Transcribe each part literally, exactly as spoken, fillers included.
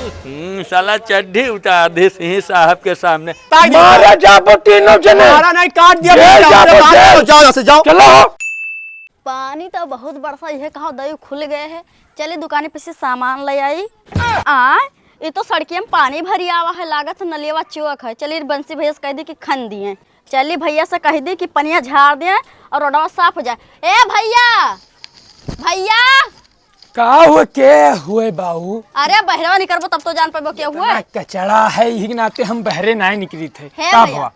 हम्म, साला चड्ढी उतार दिस ही साहब के सामने। ताई दे। मारा जाबो तीनों जने। मारा नहीं, काट दिया, जेल जाओ, जाबो, बाहर जेल। जाओ, जाओ, यहाँ से जाओ। चलो। पानी तो बहुत बरसा, यह कहा दई खुल गए है। चली दुकाने पे से सामान ले आई। आ, ये तो सड़किया में पानी भरी आवा है, लागत है नलियावा चौक है। चली बंसी भैया से कह दी कि खन दिए। चली भैया से कह दी कि पनिया झाड़ दिए और रोडवा साफ हो जाए। ए भैया, भैया। का हुए, के हुए बाऊ? अरे बहरवा निकरबो तब तो जान पेबो के हुए। इतना कचड़ा है, यही के नाते हम बहरे नाहीं निकली थे। हे का भैया, भवा?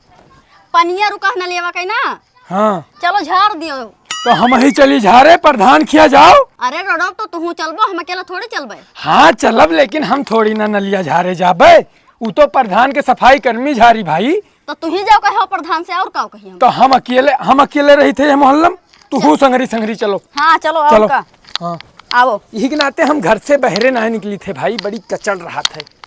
पनिया रुका है नलियावा कहीं ना। हाँ। चलो झाड़ दियो। तो हम ही चली झारे, प्रधान खिया जाओ। अरे रोडवा तो तुहू चलबो, हम अकेला थोड़ी चलबे। हाँ चलब, लेकिन हम थोड़ी ना नलिया झारे जाबे, उ तो प्रधान के सफाई कर्मी झारी भाई। तो तुही जाओ कहो प्रधान से, और का कही हम? तो हम अकेले, हम अकेले रही थे ये मोहल्ला में, तुहू संगरी संगरी चलो। हाँ चलो, और चलो। का? हाँ। आओ। यही के नाते हम घर से बहरे ना निकली थे भाई, बड़ी कचड़ रहा थे।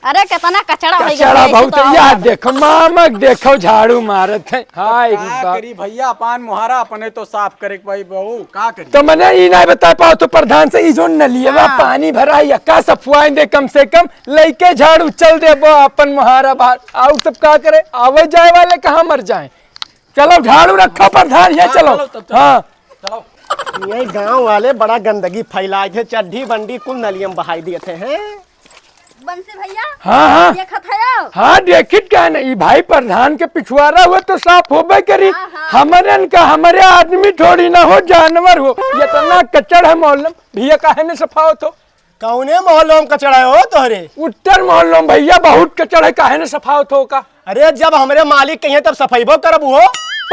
अरे कितना कचड़ा हो गया कचड़ा है, बहुत तो है। यार देखो, मामक देखो, झाड़ू मारत है। हाय का रे बाप। करी भैया, अपन मुहारा अपने तो साफ करे के भाई बहू, का करी? तो मने ई नहीं बता पाओ तो प्रधान से, ई जो नलियवा हाँ। पानी भरा है, यका सफुआई दे कम से कम, लइके झाड़ू चल देबो अपन मुहारा बाहर। आउ सब का करे, आवे जाए वाले कहाँ मर जाए। चलो झाड़ू रखो प्रधान, ये हाँ, चलो। चलो तब, चलो। हाँ। चलो। ये गांव वाले बड़ा गंदगी फैलाए थे, चड्ढी बंडी कुल नलियम बहाई दिए थे, हैं? बंसी भैया, हाँ, हाँ। देखत हयो? हाँ, देखित का नहीं, ई भाई प्रधान के पिछुआरा हुए तो साफ होबे करी। हाँ, हाँ। हमरन का, हमरे आदमी थोड़ी ना हो, जानवर हो। इतना कचड़ है मोहल्ला में, भैया काहे ने सफावत हो? कौने मोहल्लो में कचड़ है हो तोहरे? उत्तर मोहल्लो में भैया बहुत कचड़ है, काहे ने सफावत हो का? अरे जब हमरे मालिक कहिए तब सफाइबो करब हो।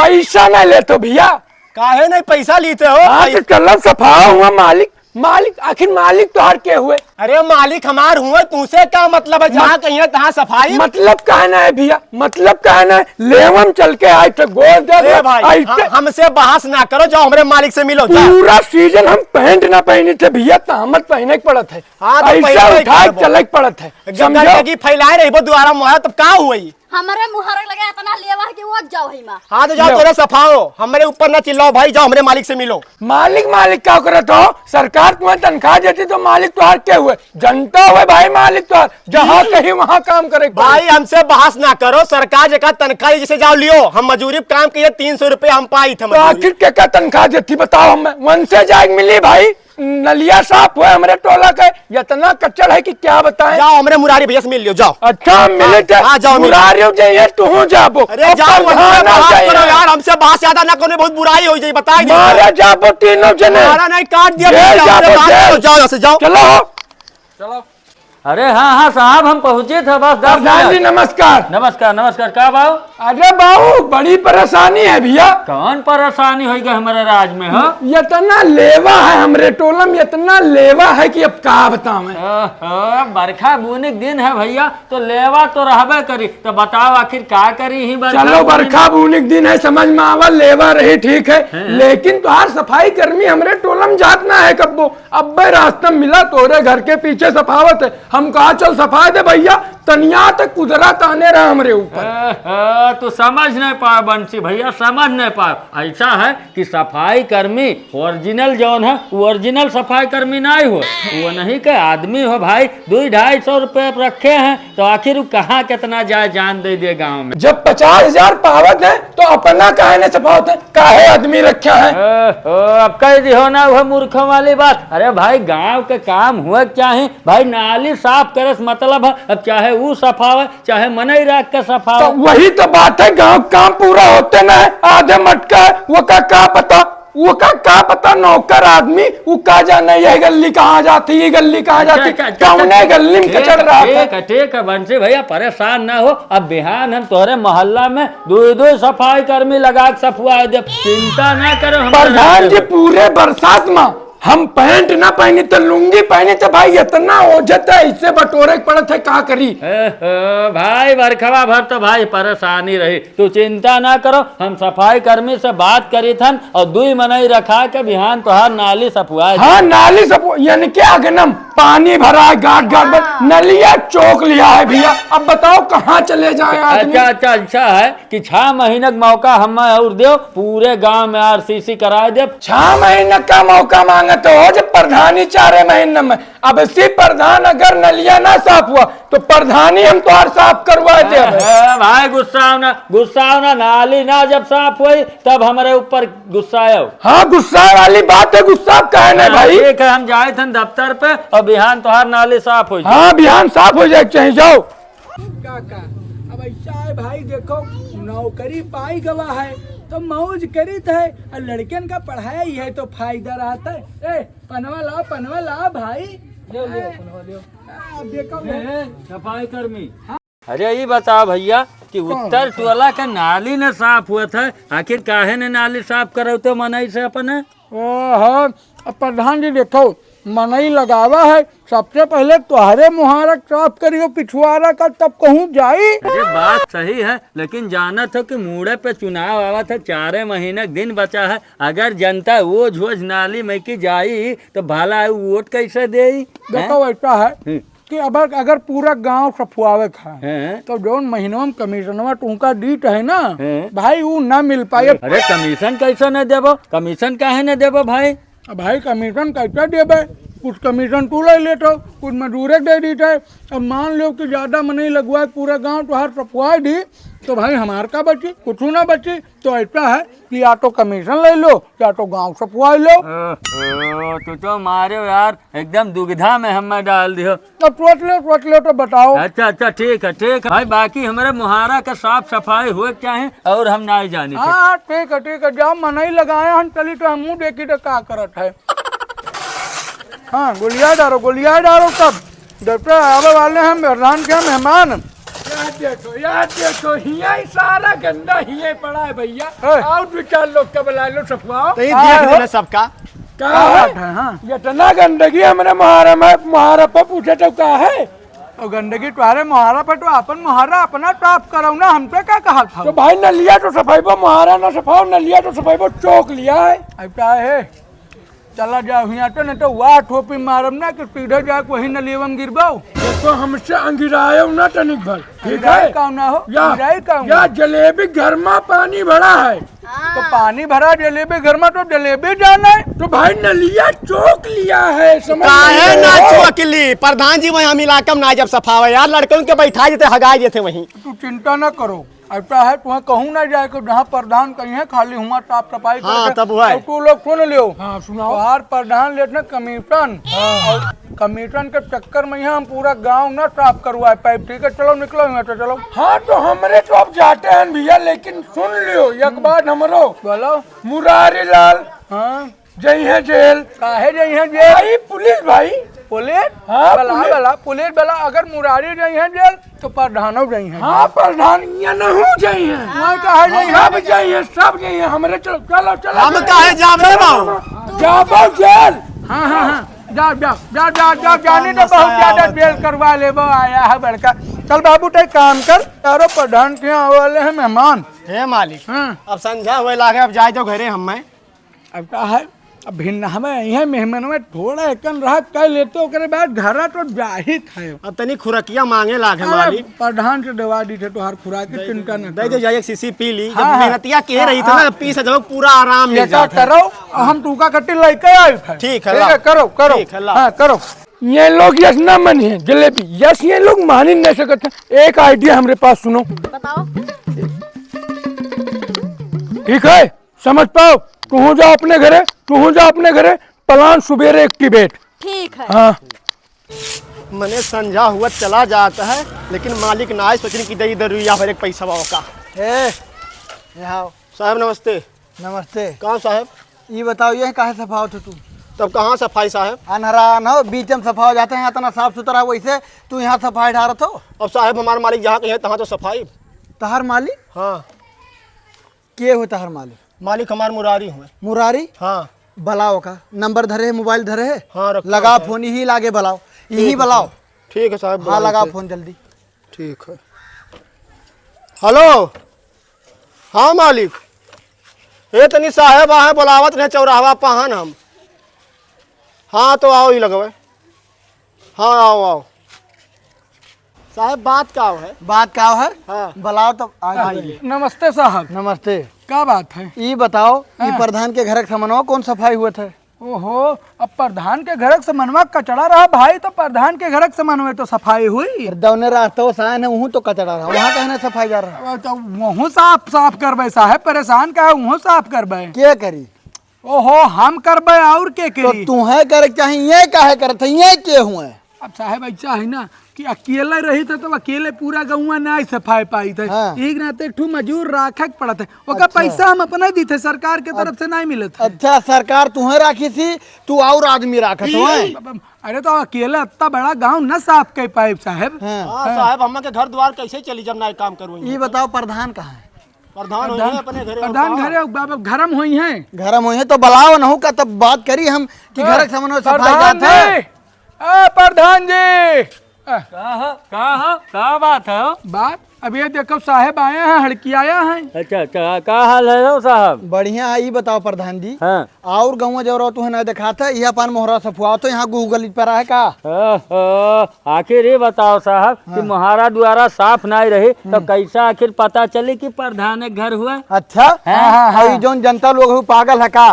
पैसा ना लेत हो भैया। काहे नहीं पैसा लीते हो? हाँ, भाई। तो चलो सफाओ हुआ मालिक। मालिक, आखिर मालिक तोहार के हुए? अरे मालिक हमार हुए, तुमसे का मतलब है? जहाँ मत-, कहिए तहाँ सफाई। मतलब कहना है भैया, मतलब कहना है, लेवम चल के आए थे, गोर दे ए दे, भाई, आए थे। हम-, हमसे बहस ना करो, जाओ हमरे मालिक से मिलो, जाओ। पूरा सीजन हम पैंट ना पहनी थे भैया, तो हम पहने के पड़त है। हाँ, तो ऐसा पहनबे उठा के करबो। चले के पड़त है, ग-, समझो? गंदगी फैलाए रहिबो दुआरा मोहरा, तब का हुई? हमरे मुहर लगे इतना लेवा है कि वो जाओ ही माँ। हाँ, तो जाओ, लो। तोरे सफाओ, हमरे ऊपर ना चिल्लाओ भाई, जाओ हमरे मालिक से मिलो। मालिक, मालिक का करत हो? सरकार तुम्हें तनख्वाह देती तो मालिक तोहार के हुए? जनता हुए भाई मालिक तोहार, जहाँ कहीं वहाँ काम करे के पड़े। भाई, हमसे बहस ना करो, सरकार जेका तनख्वाह दी, जिसे जाओ लियो, हम मजूरी पे काम किए, तीन सौ रुपये हम पाई थे तो मजूरी। आखिर के का तनख्वाह देती बताओ हमें, उनसे जाए के मिली भाई। नलिया साफ हुए हमरे टोला के, इतना कचड़ है कि क्या बताएं। जाओ, हमरे मुरारी भैया से मिल लियो, जाओ। अच्छा, हम मिले हाँ, थे। हाँ, जाओ, मिल मुरारी हो जाइए, तू हो जाबो। अरे अब जाओ, प्रधान हमसे आ बात जाइए। करो यार, हमसे बात ज्यादा ना करो, बहुत बुराई हो जाए, बता दे। मारा जाबो तीनों जने। मारा नहीं, काट दिया, ये भैया, हमसे जाबो, बात जाओ। करो, जाओ, यहाँ से जाओ। चलो। चलो। अरे हाँ, हाँ साहब, हम पहुँचे थे, बस दस प्रधान जी, मिनट। नमस्कार। नमस्कार, नमस्कार, का बाऊ? अरे बाऊ, बड़ी परेशानी है भैया। कौन परेशानी होई गई हमारे राज में, हाँ? इतना लेवा है हमरे टोला में, इतना लेवा है कि अब का बतावें। ओहो, बरखा बूनी के दिन है भैया, तो लेवा तो रहबे करी। तो बताओ आखिर का करी ही बरखा चलो, बूनी में? बरखा बूनी के दिन है, समझ में आवा, लेवा रही ठीक है, हैं? लेकिन तोहार सफाई कर्मी हमरे टोला में जात ना है कब्बो। अब्बे रास्ता में मिला, तोरे घर के पीछे सफावत है। हम कहा, "चल सफाई दे भैया," तनिया तक कुदरत आने रहा हमरे ऊपर। ए, ए, तू समझ नहीं पाए बंसी भैया, समझ नहीं पाए। ऐसा है कि सफाई कर्मी ओरिजिनल जौन है, वो ओरिजिनल सफाई कर्मी नहीं हो, वो नहीं के आदमी हो भाई। दो ढाई सौ रुपये रखे हैं, तो आखिर वो कहाँ कितना जाए जान दे दे गाँव में? जब पचास हजार पावत है, तो अपना काहे न सफावत है? काहे आदमी रखा है? ओहो, अब कह दिहो ना वह मूर्खों वाली बात। अरे भाई, गांव के काम हुए क्या है भाई? नाली साफ करे से मतलब है, अब चाहे ऊ सफावे, चाहे मनई रख के सफावे। तो वही तो बात है, गांव के काम पूरा होते ना है, आधे मटका है, वो का, का पता, वो का, का पता नौकर आदमी, वो का जाने ये गल्ली कहाँ जाती, ये गल्ली कहाँ अच्छा, जाती, अच्छा, अच्छा, कौने अच्छा, गल्ली में ठीक कचड़ है, रहा ठीक था। है, ठीक है, बंसी भैया, परेशान ना हो। अब बिहान हम तोहरे मोहल्ला में दुई दुई सफाई कर्मी लगा के सफुआ देब, चिंता ना करो, हम प्रधान जी, पूरे बरसात में हम पैंट ना पहनी तो लुंगी पहनी तो भाई इतना ओझत है, इससे बटोरे के पड़त है, का करी? ओहो, भाई बरखवा भर तो भाई परेशानी रही, तू चिंता ना करो, हम सफाई कर्मी से बात करी थन और दुई मनई रखा के बिहान तोहार नाली सफुआ हाँ, नाली सफुआ, यानी कि अगनम पानी भरा है, गाट गाट भर, हाँ। नलिया चौक लिया है भैया, अब बताओ कहाँ चले जाए आदमी? अच्छा, अच्छा, अच्छा है। कि छह महीना के मौका हमें और देव, पूरे गांव में आरसीसी कराए देव। छह महीना का मौका मांगा तो हो जब प्रधानी चारे महीने में, अब सी प्रधान अगर नलिया ना साफ हुआ तो प्रधानी हम तोहार साफ करवा दे। ए, भाई गुस्साओ ना, गुस्साओ ना, नाली ना जब साफ होई तब हमरे ऊपर गुस्साओ। हाँ, गुस्सा वाली बात है, गुस्सा काहे नहीं हाँ, भाई? ठीक है, हम जाए थे दफ्तर पे और बिहान तोहार नाली साफ हो जाए। हाँ, बिहान साफ हो जाए, चाहे जाओ। काका, अब ऐसा है भाई, देखो, नौकरी पाई गवा है तो मौज करीत है, और लड़कन का पढ़ाई है तो फायदा रहता है। ए, पनवा लाओ, पनवा लाओ भाई। ले, ले, पनवा ले। आ, देखो, ए, ए, सफाई कर्मी। अरे, ई बताओ भैया कि कौन? उत्तर टोला के नाली न साफ हुआ था, आखिर काहे न नाली साफ करौते मनई से अपने? ओहो, अब प्रधान जी देखो, मनई लगावा है, सबसे पहले तोहरे मुहारा साफ करियो पिछुआरा का, तब कहूँ जाई। अरे बात सही है, लेकिन जानत हो कि मुड़े पे चुनाव आवत है, चारे महीने के दिन बचा है। अगर जनता ओझ ओझ नाली में की जाई तो भला उ वोट कैसे देई? देखो हैं? ऐसा है हम्म। कि अब अगर पूरा गांव सफुआवे का है, हैं? तो जौन महीनवा में कमीशनवा तुमका दीत है ना, हैं? भाई उ ना मिल पाए। अरे कमीशन कैसे न देबो? कमीशन काहे न देबो भाई? अब भाई कमीशन कैसे देबे? कुछ कमीशन तू ले लेतो, कुछ मजदूरे दे दीते। अब मान लो कि ज्यादा मनई लगवाए, पूरा गांव तोहार सफुआए दी, तो भाई हमार का बची? कुछ ना बची। तो ऐसा है कि या तो कमीशन ले लो या तो गांव सफुआए लो। ओहो, तू तो मारे यार, एकदम दुविधा में हमें डाल दियो। अब सोच लो, सोच लो तो बताओ। अच्छा, अच्छा, ठीक है, ठीक है भाई, बाकी हमारे मुहारा का साफ सफाई हुए के चाहे और हम ना जानी थे। हाँ, ठीक है, ठीक है, जब मनई लगाए हम चली तो हमहूँ देखी तो का करत है। हाँ, गोलिया डालो, गोलिया डालो, सब डॉक्टर आवे वाले हैं, प्रधान के मेहमान। यार देखो, यार देखो, हियाँ ही सारा गंदा हियाँ ही पड़ा है भैया। है। आओ दो चार लोग का बुला लो, सफुआओ। तो ये हाँ, देख हो। लेना सबका। का का है? बात है, हाँ। इतना गंदगी हमरे मुहारा में, मुहारा पर पूछे तो का है? और गंदगी तुम्हारे मुहारा पर तो अपन मुहारा अपना साफ करो ना, हम पे का कहा था? तो भाई नलिया तो सफाइबो, मुहारा ना सफाओ, नलिया तो सफाइबो, चौक लिया है। अब क्या है? चला जाओ हियाँ तो, नहीं तो वाह ठोपी मारब ना कि सीधे जाके वही नलियवा में गिरबाओ। देखो हमसे अंगिरायो ना तनिक भर, ठीक अंगिराई है? काम ना हो, या, अंगिराई काम या ना। जलेबी घर में पानी भरा है। तो पानी भरा जलेबी घर में तो जलेबी जाना है। तो भाई नलिया चौक लिया है, समझ काहे नहीं ना रहे हो? चौक ली? प्रधान जी वहीं हम इलाका में ना जब सफावे यार, लड़कन के बैठा देते, हगाई देते वहीं। तू चिंता ना करो, ऐसा है, तुम्हें कहूँ ना जाए कि जहाँ प्रधान कहीं है, खाली हुआ साफ सफाई हाँ, करके। तब हुआ है। और तू लोग सुन लियो। हाँ, सुनाओ। तोहार प्रधान लेत ना कमीशन। हाँ। और कमीशन के चक्कर में यहाँ हम पूरा गांव ना साफ करवाए पाइप, ठीक है? चलो निकलो यहाँ से, चलो। हाँ, तो हमरे तो अब जाते हैं भैया, लेकिन सुन लियो, एक बात हमरो। बोलो। मुरारी लाल। हाँ। जइहें जेल। काहे जइहें जेल? भाई, पुलिस भाई। पुलिस? हाँ, बला, पुलिस। बला, पुलिस बला, अगर मुरारी जइहें जेल, तो प्रधानो जइहें हाँ, जेल। प्रधान, ये न हो जइहें। वहाँ काहे जइहें? सब जइहें, सब जइहें, हमरे चलो, चलो, चलो। हम काहे जाब रे बाबू? जाबो जेल। हाँ, हाँ, हाँ, जा, जा, जा, जा, जा, जानी तो बहुत ज्यादा जेल करवा लेबो, आया है बड़का। चल बाबू, तो एक काम कर, तारो प्रधान के यहाँ वाले हैं मेहमान। हे मालिक, हाँ। अब संझा हुए लागे, अब जाए तो घरे हम मैं। अब का है, अब भिन्न हमें यहीं मेहमान में थोड़ा एकन रहा कर लेते, ओकरे बाद घरा तो जाहित है। अब तनी खुरकिया मांगे लागे अरे, मालिक। प्रधान से दवा दी थे, तोहार खुराक की दे चिंता दे, न दे करो। दे, जाइए, एक शीशी पी ली। हाँ, जब हाँ। मेहनतिया के हाँ, रही थे हाँ। ना, पी से जब पूरा आराम मिल ये का जाता है। करो, हम तूका कट्टी लेके आए थे। ठीक है, ठीक है, लाओ। करो, करो। ठीक है, लाओ। हाँ, करो। ये लोग यस ना मन है, जलेबी, यस ये लोग मान ही नहीं सकते। एक आइडिया हमरे पास सुनो। बताओ। ठीक है, समझ पाओ, तू जा अपने घरे, तू जा अपने घरे, प्लान सुबेरे एक्टिवेट। ठीक है। हाँ। मने संझा हुआ चला जाता है, लेकिन मालिक ना आए, सोचने की दे इधर रुइया भर एक पैसा बाबा का। ए, यहाँ आओ। साहब नमस्ते। नमस्ते। कहाँ साहब? ये बताओ, ये काहे सफावत हो तू? तब कहाँ सफाई साहब? अनहरा न हो, बीच में सफा हो जाते हैं, इतना साफ सुथरा, वैसे तू यहाँ सफाई ढारत हो? अब साहब हमारे मालिक जहाँ कहीं है, तहाँ तो सफाई। तहार मालिक? हाँ। के हो तहार मालिक? मालिक हमार मुरारी हुए। मुरारी? हाँ। बलाओ का नंबर धरे है, मोबाइल धरे है? हाँ, रखो लगा है। फोन यही लागे बलाओ, ठीक यही है बलाओ। साहब। ठीक है साहब, हाँ, बुलाइए लगा फिर। फोन जल्दी। ठीक है। हेलो। हाँ मालिक, ए तनी साहेब आहे, बोलावत रहे चौराहवा पहन हम। हाँ तो आओ ही लगवे। हाँ आओ आओ। साहेब बात का है? बात का है? हाँ। बुलाओ तब आ हाँ। जाइए। नमस्ते साहब। नमस्ते। का बात है? ई बताओ, ई हाँ। प्रधान के घर के समनवा कौन सफाई हुए थे? ओहो, अब प्रधान के घरक समनवा कचड़ा रहा भाई, तो प्रधान के घरक समनवे तो सफाई हुई। अरे दौने रास्ता वो सायन है, वहूँ तो कचड़ा रहा, वहाँ कहने सफाई जा रहा। अब तो वहूँ साफ, साफ करबे साहेब, परेशान का है, वहूँ साफ करबे। के करी? ओहो, हम करबे और के तो करी? तुहे करे के चाही, ये काहे करत है, ये के हुए? अब साहेब ऐसा है ना कि अकेले रही थे तो अकेले पूरा गौवा नहीं सफाई पाई थे। हाँ। एक नाते एक ठू मजूर राखे के पड़त है, ओकर अच्छा। पैसा हम अपने दी थे, सरकार के हाँ। तरफ से नहीं मिलत है। अच्छा, सरकार तुहे राखी थी, तू और आदमी राखत हो, हैं? अब हम, अरे तो अकेले इतना बड़ा गांव न साफ कर पाए साहेब। हाँ। हाँ, हाँ। साहेब, हम के घर द्वार कैसे चली जब ना काम करूँ? ये बताओ, प्रधान कहाँ है? प्रधान होई प्रधान, हैं अपने घरे, और प्रधान का? घरे, अब, अब घरम होई हैं। घरम होई हैं तो बुलाओ नहु का, तब बात करी हम कि हाँ, घर के समन्वय सफाई प्रधान जात है। जी, ए, प्रधान जी। आ। का ह? का ह? का बात है हो? बात, अब ये देखो साहेब आया है, हड़कियाया है। अच्छा, अच्छा, का हाल है हो साहब? बढ़िया है, ई बताओ प्रधान जी। हाँ। और गौवा जौरा तुहे ना देखात है, यह पान मोहरा सफुआ तो यहाँ गुहू गली पर है का? ओहो, आखिर ये बताओ साहब कि हाँ। मोहरा द्वारा साफ नहीं रही तो हम्म। कैसा आखिर पता चली कि प्रधान के घर हुआ? अच्छा? हैं? हाँ, हाँ, और ये हाँ। जौन जनता लोग हो पागल है का?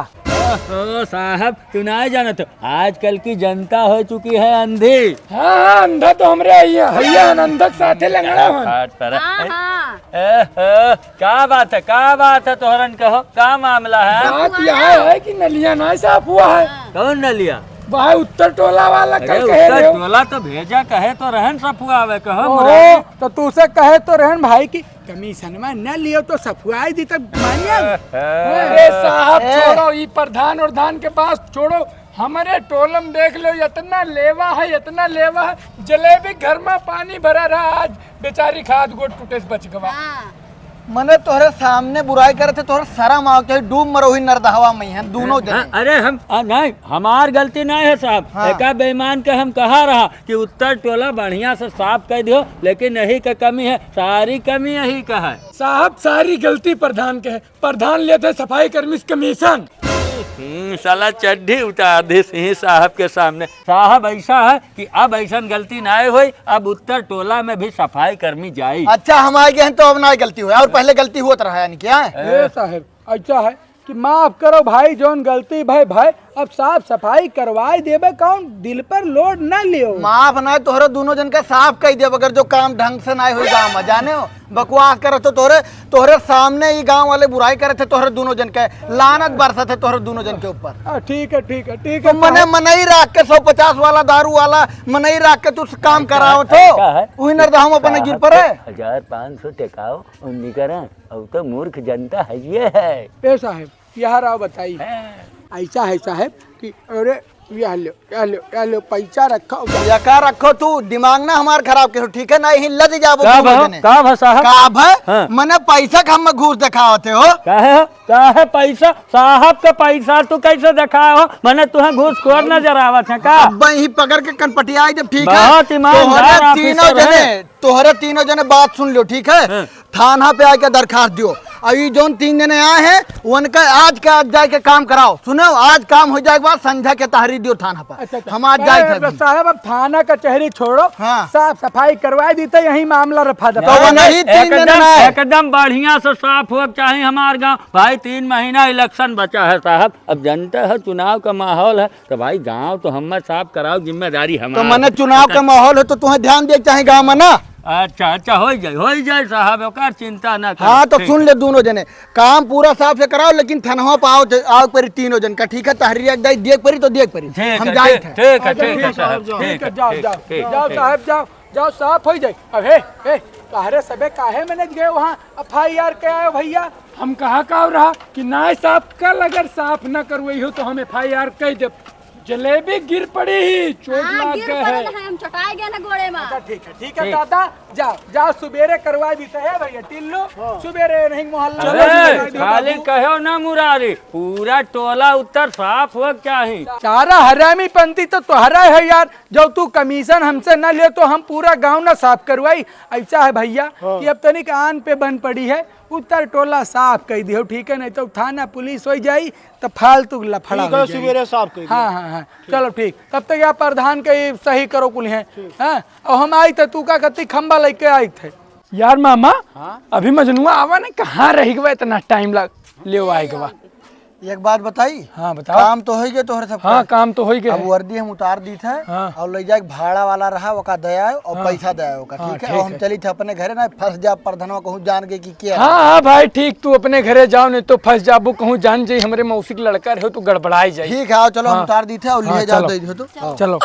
ओहो, साहब, तू नहीं जानत हो, आजकल की जनता हो चुकी है अंधी। हाँ, हाँ, अंधा तो हमरे आई है, भैया, अंधा के साथे लंगड़ा हन। फाट पर। हाँ, हाँ। ए, ए, का बात है, का बात है तोहरन कहो, का मामला है? बात यह है कि नलिया नहीं साफ हुआ है। कौन नलिया? भाई उत्तर टोला वाला अरे, कल कहे उत्तर रहे हो। टोला तो भेजा कहे तो रहन सफुआवे, कहो ओहो, मुरारी। तो तू से कहे तो रहन भाई कि कमीशनवा न लियो तो सफुआई दी तब मानिया। अरे साहब, ए। छोड़ो, ई प्रधान और धान के पास छोड़ो। हमरे टोलम देख लो, इतना लेवा है, इतना लेवा है। जलेबी घर में पानी भरा रहा, आज बेचारी खाद गोट टूटे से बच गवा। हाँ। मने तोहरे सामने बुराई करे थे, तोहरे शरम आओ के डूब मरो ही नरदहवा में हैं दोनों जने। हाँ, अरे हम, आ, नहीं, हमार गलती नहीं है साहब। हाँ। एका बेईमान के हम कहा रहा कि उत्तर टोला बढ़िया से साफ कर दियो, लेकिन यही का कमी है, सारी कमी यही का है। साहब, सारी गलती प्रधान के है। प्रधान लेते सफाई कर्मी से कमीशन। हम्म, साला चड्ढी उतार दे सिंह साहब के सामने। साहब, ऐसा है कि अब ऐसन गलती ना होई, अब उत्तर टोला में भी सफाई कर्मी जाई। अच्छा, हम आ गए हैं तो अब ना गलती हुई, और पहले गलती हुआ तो रहा, यानी क्या है? ए साहब, ऐसा है कि माफ करो भाई, जौन गलती भाई, भाई, अब साफ सफाई करवाई देबे, कौन दिल पर लोड ना लियो। माफ ना, तोहरे दोनों जन का साफ कही देब, अगर जो काम ढंग से ना होई गाँव में, जाने हो, बकवास करत हो, तोहरे, तोहरे सामने ही गाँव वाले बुराई करत है तोहरे दोनों जन के, लानत बरसत है तोहरे दोनों जन के ऊपर। हाँ, ठीक है, ठीक है, ठीक तो है, मने साहब। मनई राख के सौ पचास वाला दारू वाला मनई राख के तू काम करावत हो, का है? वही नरदहवा अपने गिर पर है। हजार पाँच सौ टेकाओ, उन्नी करें, अब तो मूर्ख जनता है ये है। ए साहब, यह रहा बताई। हाँ। ऐसा है साहब कि अरे, यह लो, यह लो, यह लो, पैसा रखो। या का रखो तू, दिमाग ना हमार खराब करो, ठीक है ना? यही लद जाबो का दोनों भा-, जने। का भा साहब? का भा? हाँ। मने पैसा के हम घूस देखावते हो। का है? का है पैसा? साहब का पैसा तू कैसे देखाए हो? मने तुहें घूसखोर नजर आवत है का? अब यही पकड़ के कनपटिया जब, ठीक है? बहुत ईमानदार तोहरे ऑफिसर तीनों है। जने, तोहरे तीनों जने बात सुन लो, ठीक है? हाँ। थाना पे आके दरखास्त दियो। और ये जौन तीन जने आए हैं, उनका आज के आज जाके काम कराओ। सुनो, आज काम हो जाए के बाद संझा के तहरी दियो थाना पर। अच्छा, अच्छा। हम आज जाए अरे, थे अभी। साहब, अब थाना कचहरी छोड़ो, हाँ। साफ सफाई करवाए दी तो यही मामला रफा दफा। तो वो नहीं, तीन जने एकदम, ना आए। एकदम बढ़िया से साफ हो के चाही हमार गाँव। भाई, तीन महीना इलेक्शन बचा है साहब, अब जनता है, चुनाव का माहौल है, तो भाई गाँव तो हम साफ कराओ, जिम्मेदारी तो हमार। मने चुनाव का माहौल है तो तुम्हें ध्यान दे के चाहे गाँव में ना। अच्छा, अच्छा, हो जाए, हो जाए साहब, ओकर चिंता ना करो। हाँ, तो ठीक सुन है। ले दोनों जने, काम पूरा साफ से कराओ, लेकिन थनवा पे आओ, आओ पर तीनों जन का, ठीक है? तहरीर एक दाई देख परी तो देख परी, ठीक हम है, जाए ठीक, थे। ठीक है, अच्छा, ठीक है ठीक है, साहब, जाओ, ठीक ठीक है, है, जाओ, ठीक, जाओ, ठीक, जाओ ठीक। साहब, जाओ, जाओ, साफ हो जाए। अब हे, हे, काहरे सबे काहे मैनेज गए वहाँ एफ आई आर के आए हो भैया? हम कहा का रहा कि ना साफ, कल अगर साफ ना करवाई हो तो हम एफ आई आर कह देब। जलेबी गिर पड़ी ही, चोट हाँ, लाग गिर गए पड़ल है। है, हम चोटाए गए ना गोड़े में। अच्छा, ठीक है, ठीक है ठीक। दादा, जाओ, जाओ, सुबेरे करवा दी तो है भैया, टिल्लू, हाँ। सुबेरे नहीं मोहल्ला में अरे, करवा दी खाली बाबू। कहो ना मुरारी, पूरा टोला उत्तर साफ हो चाही। सारा हरामी पंथी तो तोहरा है यार, जब तू कमीशन हमसे ना ले तो हम पूरा गांव ना साफ करवाई। ऐसा है भैया हाँ। कि अब तनिक आन पे बन पड़ी है, उत्तर टोला साफ कर दियो, ठीक है, नहीं तो थाना पुलिस हो जाई तो फालतू लफड़ा ठीक हो है, जाई। सुबेरे साफ कर दियो। हाँ, हाँ, हाँ, चलो ठीक, तब तक या प्रधान के सही करो कुल है। ठीक। हाँ, और हम आई थे, तू का कहती खंबा लेके आई थे। यार मामा, हाँ? अभी मजनुआ आवा ना, कहाँ रह गवा इतना टाइम लग ले आए गवा। एक बात बताई। हाँ, बताओ। काम तो होई गए तोहरे सबका। हाँ, काम तो होई गए अब है। वर्दी हम उतार दी थे हाँ। और ले जाके भाड़ा वाला रहा, ओका दे आयो और हाँ। पैसा दे आयो ओका, हाँ, ठीक है? ठीक और हम है। चली थे अपने घरे ना, फंस जा प्रधानवा कहूँ जान के कि क्या है। हाँ, हाँ भाई, ठीक, तू अपने घरे जाओ, नहीं तो फंस जाबू कहूँ जान जाई, हमरे मौसी के लड़का रहे तो गड़बड़ाई जाई। ठीक है, आओ चलो, हम हाँ। उतार दी थे और हाँ, लिए जाओ, चलो। दे दो तो। हाँ। चलो।